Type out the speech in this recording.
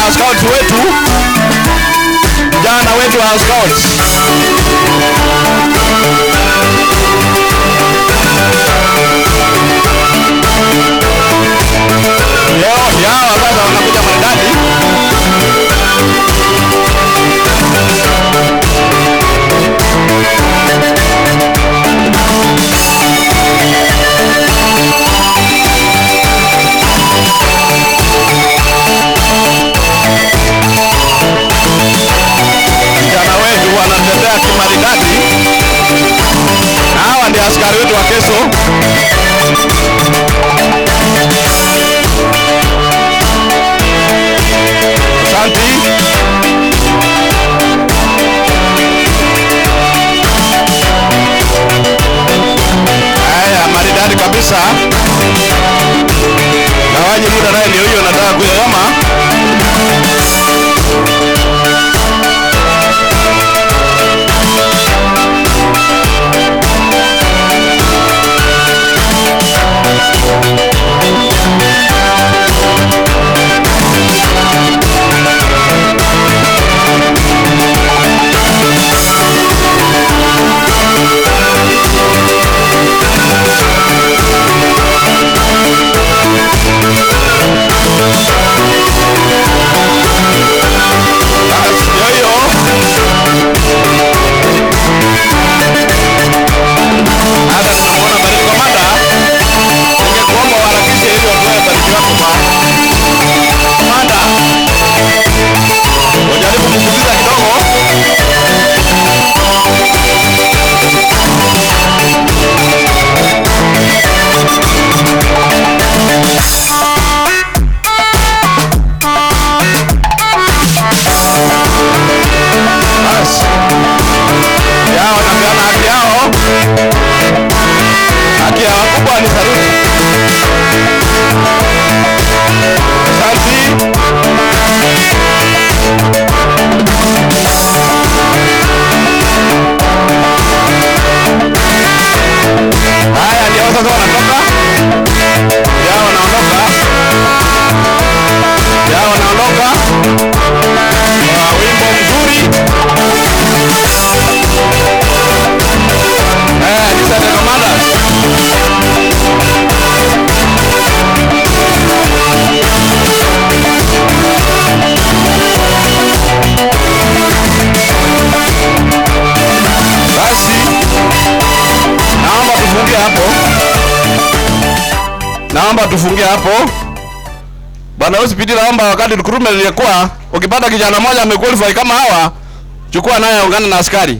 Wa scout wetu, vijana wetu wa scouts. Leo hawa sasa wanakuja maridadi. Vijana wetu wanatembea kimaridadi, na hawa ndio askari wetu wa kesho. Asante. Haya, maridadi kabisa. Gawaji muda naye ndio huyo, nataka kuyoma. Basi, ndio hiyo. Hata tunamuona parade commander. Ningekuomba uharakishe ili watoe parade wako kwa commander. Wajaribu kupuliza kidogo. Basi. Yao wanapeana haki yao. Haki ya wakubwa ni saluti. Asante. Haya ndio sasa wanatoka. Yao wanaondoka. Yao wanaondoka. Kwa wimbo mzuri. These are the commanders. Basi naomba tufungie hapo, naomba tufungie hapo. Bwana OCPD, naomba wakati recruitment ilikuwa, ukipata kijana mmoja amequalify kama hawa, chukua naye ungana na askari.